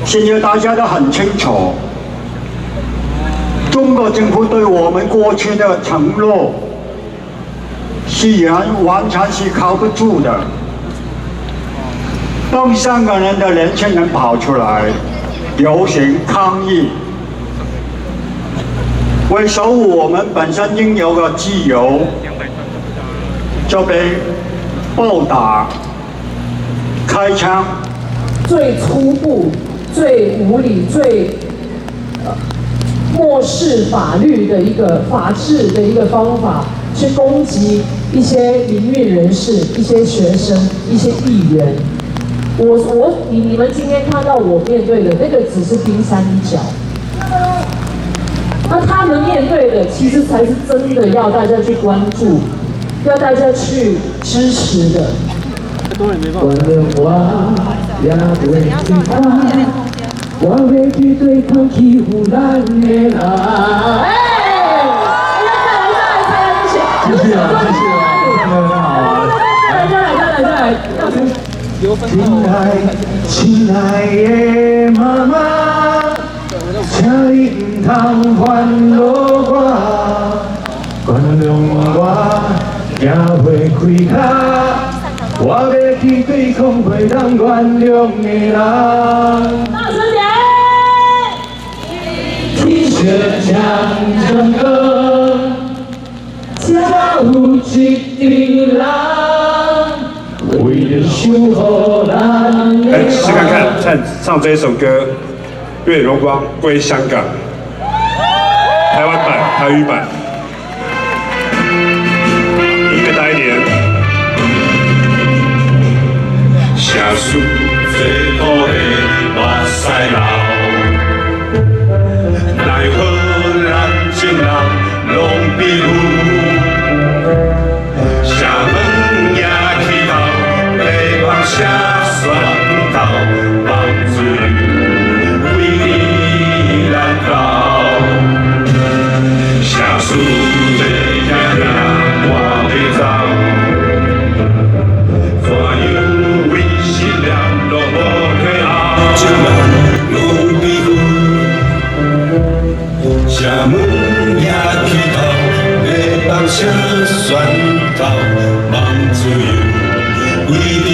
現在大家都很清楚，中國政府對我們過去的承諾是完全是靠不住的。當香港人的年輕人跑出來遊行抗議，為守護我們本身應有的自由，就被暴打、開槍。最粗暴、最無理、最漠視法律的一個法治的一個方法，去攻擊一些民運人士、一些學生、一些議員。我我你你們今天看到我面對的那個只是冰山一角，那他們面對的其實才是真的要大家去關注、要大家去支持的。我也袂去怕，我欲去對抗欺負咱的人。哎，再來再來再來，謝謝。繼續啊，繼續啊，真的好。再來再來再來再來。親愛親愛的媽媽，請你毋通煩惱我，原諒我行袂開跤，我欲去對抗袂當原諒的人。大聲點！天色漸漸光，才有一群人。為著守護咱。來試看看，唱唱這一首歌《願榮光歸香港》，台灣版、台語版，音樂大一點。誰使這土地目屎流，奈何咱眾人攏悲負，誰門攑起頭，欲放啥拳頭，望自由為你難逃。誰使這聽聽我欲走，怎樣為信念攏無退後？眾人攏悲負，誰門攑起頭，欲放啥拳頭，望自由為你。